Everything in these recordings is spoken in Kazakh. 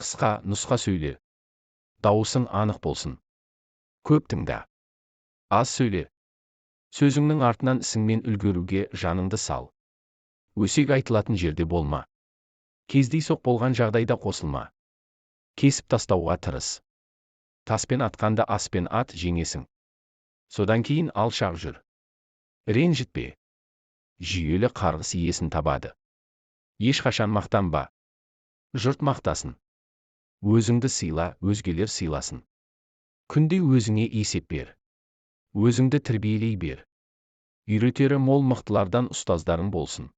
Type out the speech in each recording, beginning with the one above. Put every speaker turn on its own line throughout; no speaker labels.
Қысқа, нұсқа сөйле. Дауысың анық болсын. Көп тыңда. Аз сөйле. Сөзіңнің артынан ісіңмен үлгеруге жаныңды сал. Өсек айтылатын жерде болма. Кездейсоқ болған жағдайда қосылма. Кесіп тастауға тырыс. Таспен атқанда аспен ат, жеңесің. Содан кейін алшақ жүр. Ренжітпе. Жүйелі қарғыс иесін табады. Ешқашан мақтанба. Жұрт мақтасын. Өзіңді сыйла, өзгелер сыйласын. Күнде өзіңе есеп бер. Өзіңді тәрбиелей бер. Үйретері мол мықтылардан ұстаздарың болсын.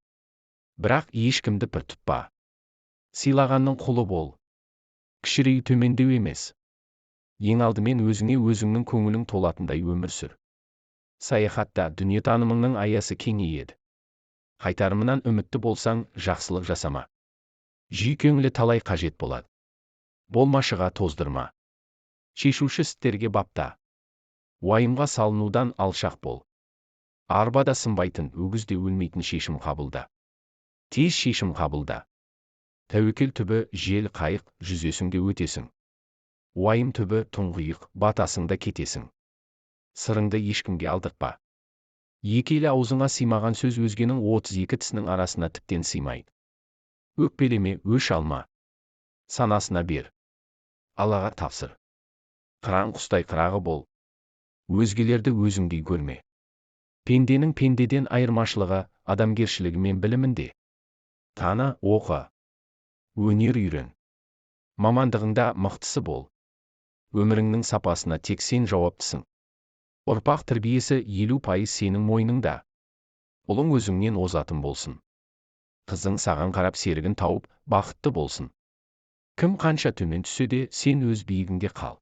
Бірақ ешкімді пір тұтпа. Сыйлағанның құлы бол. Кішірею төмендеу емес. Ең алдымен өзіңе өзіңнің көңілің толатындай өмір сүр. Саяхатта дүниетанымыңның аясы кеңейеді. Қайтарымынан үмітті болсаң, жақсылық жасама. Жүйкеңлі талай қажет болады. Болмашыға тоздырма. Шешуші істерге бапта. Уайымға салынудан алшақ бол. Арба да сынбайтын, өгіз де өлмейтін шешім қабылда. Тез шешім қабылда. Тәуекел түбі жел қайық, жүзесің де өтесің. Уайым түбі тұңғиық, батасың да кетесің. Сырыңды ешкімге алдыртпа. Екі елі аузыңа сыймаған сөз өзгенің 32 тісінің арасына тіптен сыймайды. Өкпелеме, өш алма. Санасына бер. Аллаға тапсыр. Қыран құстай қырағы бол. Өзгелерді өзіңдей көрме. Пенденің пендеден айырмашылығы адамгершілігі мен білімінде. Таны, оқы. Өнер үйрен. Мамандығыңда мықтысы бол. Өміріңнің сапасына тек сен жауаптысың. Ұрпақ тәрбиесі 50% сенің мойныңда. Ұлың өзіңнен озатын болсын. Қызың саған қарап серігін тауып, бақытты болсын. Кім қанша төмен түссе де, сен өз биігіңде қал.